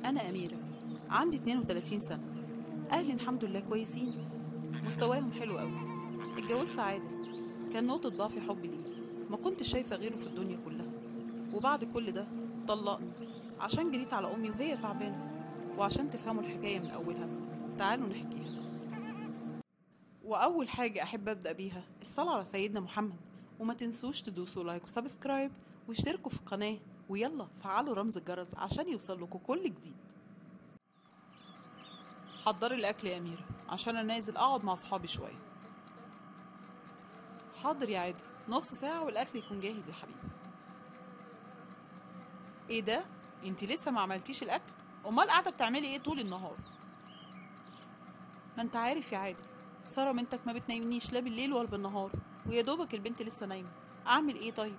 أنا أميرة، عندي 32 سنة، أهلي الحمد لله كويسين، مستواهم حلو قوي. اتجوزت عادل، كان نقطة ضعف حبي ليه، ما كنتش شايفة غيره في الدنيا كلها. وبعد كل ده طلقني عشان جريت على أمي وهي تعبانة. وعشان تفهموا الحكاية من أولها تعالوا نحكيها. وأول حاجة أحب أبدأ بيها الصلاة على سيدنا محمد، وما تنسوش تدوسوا like و subscribe واشتركوا في القناة، ويلا فعلوا رمز الجرس عشان يوصل لكم كل جديد. حضري الأكل يا أميرة عشان أنا نازل أقعد مع صحابي شوية. حاضر يا عادل، نص ساعة والأكل يكون جاهز يا حبيبي. إيه ده؟ أنتي لسه ما عملتيش الأكل؟ أمال قاعدة بتعملي إيه طول النهار؟ ما أنت عارف يا عادل، سارة بنتك ما بتنيمنيش لا بالليل ولا بالنهار، ويا دوبك البنت لسه نايمة، أعمل إيه طيب؟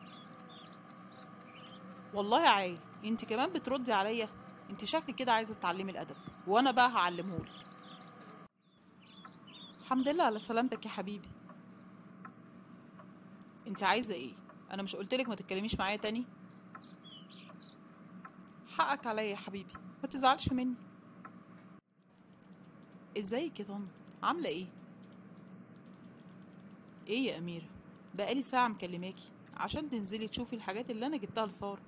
والله يا عادل أنت كمان بتردي عليا، أنت شكلك كده عايزة تتعلمي الأدب، وأنا بقى هعلمهولك. الحمد لله على سلامتك يا حبيبي. انت عايزه ايه؟ انا مش قلتلك ما تتكلميش معايا تاني؟ حقك عليا يا حبيبي، ما تزعلش مني. ازيك يا طنط، عامله ايه؟ ايه يا اميره، بقالي ساعة مكلماكي عشان تنزلي تشوفي الحاجات اللي انا جبتها لساره.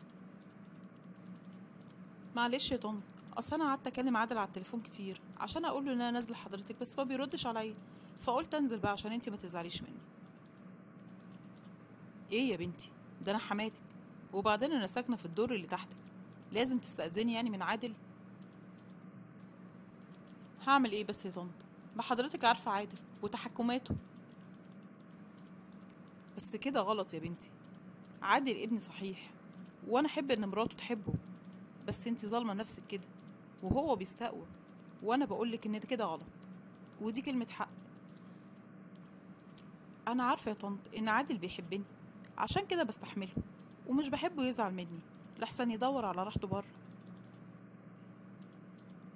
معلش يا طنط، اصل انا قعدت اكلم عادل على التليفون كتير عشان اقول له ان انا نازله حضرتك، بس ما بيردش عليا، فقلت انزل بقى عشان انت ما تزعليش مني. ايه يا بنتي، ده انا حماتك، وبعدين انا ساكنة في الدور اللي تحتك، لازم تستأذني يعني من عادل؟ هعمل ايه بس يا طنط، ما حضرتك عارفه عادل وتحكماته. بس كده غلط يا بنتي، عادل ابني صحيح، وانا احب ان مراته تحبه، بس انتي ظالمه نفسك كده، وهو بيستقوى، وانا بقولك ان ده كده غلط، ودي كلمة حق. انا عارفه يا طنط ان عادل بيحبني، عشان كده بستحمله، ومش بحبه يزعل مني لحسن يدور على راحته بره.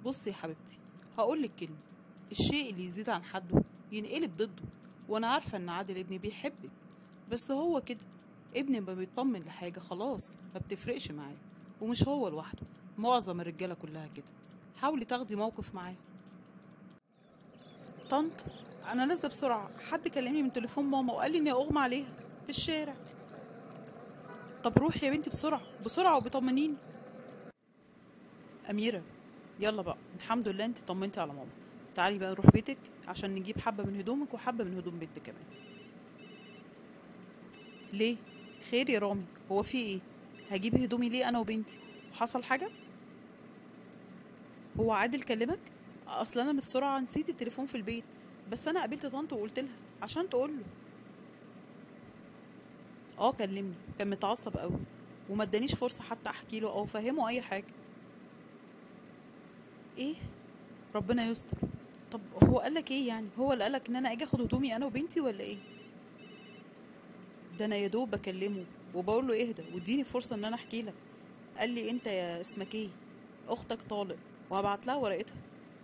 بصي يا حبيبتي، هقولك كلمة، الشيء اللي يزيد عن حده ينقلب ضده، وانا عارفه ان عادل ابني بيحبك، بس هو كده ابني ما بيطمن لحاجة، خلاص ما بتفرقش معاه، ومش هو لوحده، معظم الرجالة كلها كده. حاولي تاخدي موقف معاه. طنط انا نازله بسرعة، حد كلمني من تليفون ماما وقال لي اني اغمى عليها في الشارع. طب روحي يا بنتي بسرعة بسرعة وبطمنيني. اميره يلا بقى، الحمد لله انت طمنتي على ماما، تعالي بقى نروح بيتك عشان نجيب حبه من هدومك وحبه من هدوم بنتك كمان. ليه؟ خير يا رامي، هو في ايه؟ هجيب هدومي ليه انا وبنتي؟ وحصل حاجة؟ هو عادل كلمك؟ اصل انا من السرعة نسيت التليفون في البيت، بس انا قابلت طنط وقلت لها عشان تقول له. اه كلمني، كان متعصب قوي وما ادانيش فرصة حتى احكي له او افهمه اي حاجة. ايه؟ ربنا يستر. طب هو قالك ايه يعني؟ هو اللي قالك ان انا اجي اخد هدومي انا وبنتي ولا ايه؟ ده انا يا دوب بكلمه وبقول له اهدى واديني فرصة ان انا احكي لك، قال لي انت يا اسمك ايه؟ اختك طالق وهبعت لها ورقتها.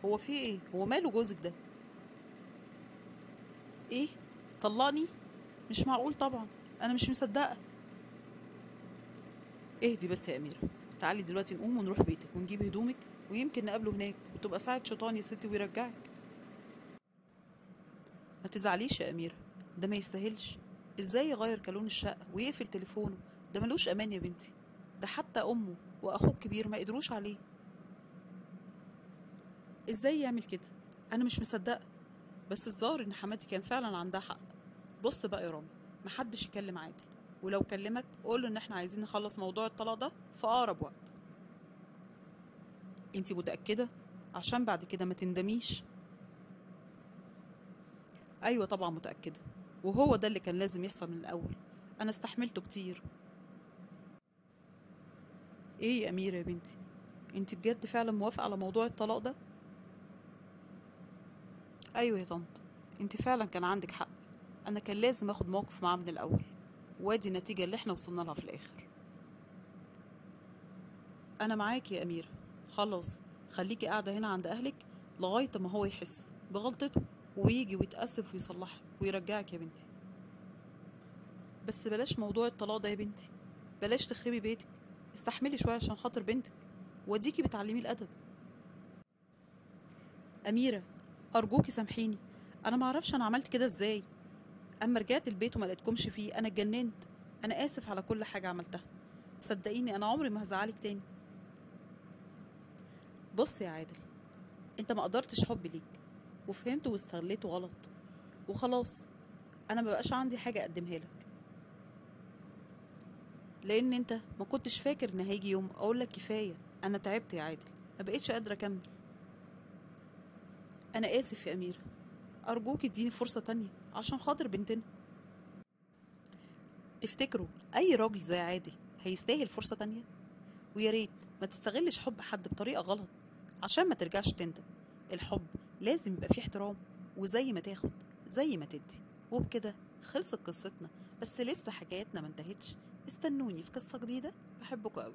هو في ايه؟ هو ماله جوزك ده؟ ايه؟ طلقني؟ مش معقول طبعا، انا مش مصدقه. اهدي بس يا اميره، تعالي دلوقتي نقوم ونروح بيتك ونجيب هدومك، ويمكن نقابله هناك وتبقى ساعة شيطان يا ستي ويرجعك. ما تزعليش يا اميره، ده ما يستاهلش. ازاي يغير كالون الشقة ويقفل تليفونه؟ ده ملوش امان يا بنتي، ده حتى امه واخوه الكبير ما قدروش عليه. ازاي يعمل كده؟ انا مش مصدقه، بس الظاهر ان حماتي كان فعلا عندها حق. بص بقى يا رامي، محدش يكلم عادل، ولو كلمك قوله ان احنا عايزين نخلص موضوع الطلاق ده في اقرب وقت. انتي متأكدة؟ عشان بعد كده ما تندميش. ايوه طبعا متأكدة، وهو ده اللي كان لازم يحصل من الاول، انا استحملته كتير. ايه يا اميرة يا بنتي، انتي بجد فعلا موافقة على موضوع الطلاق ده؟ ايوه يا طنط، انتي فعلا كان عندك حق، انا كان لازم اخد موقف معاه من الاول، وادي النتيجة اللي احنا وصلنا لها في الاخر. انا معاكي يا اميرة، خلاص خليكي قاعدة هنا عند اهلك لغاية ما هو يحس بغلطته ويجي ويتأسف ويصلحك ويرجعك يا بنتي. بس بلاش موضوع الطلاق ده يا بنتي، بلاش تخربي بيتك، استحملي شوية عشان خاطر بنتك، واديكي بتعلمي الادب. أميرة أرجوكي سامحيني، أنا معرفش أنا عملت كده إزاي. أما رجعت البيت وما لقيتكمش فيه أنا اتجننت. أنا آسف على كل حاجة عملتها، صدقيني أنا عمري ما هزعلك تاني. بص يا عادل، أنت ما قدرتش حبي ليك وفهمته واستغليته غلط، وخلاص أنا ما بقاش عندي حاجة أقدمها لك، لأن أنت ما كنتش فاكر إن هيجي يوم أقولك كفاية، أنا تعبت يا عادل، ما بقيتش قادرة أكمل. أنا آسف يا أميرة، أرجوك اديني فرصة تانية عشان خاطر بنتنا. تفتكروا أي راجل زي عادل هيستاهل فرصة تانية؟ ويا ريت ما تستغلش حب حد بطريقة غلط عشان ما ترجعش تندم. الحب لازم يبقى فيه احترام، وزي ما تاخد زي ما تدي. وبكده خلصت قصتنا، بس لسه حكايتنا ما انتهتش. استنوني في قصة جديدة. بحبكم قوي.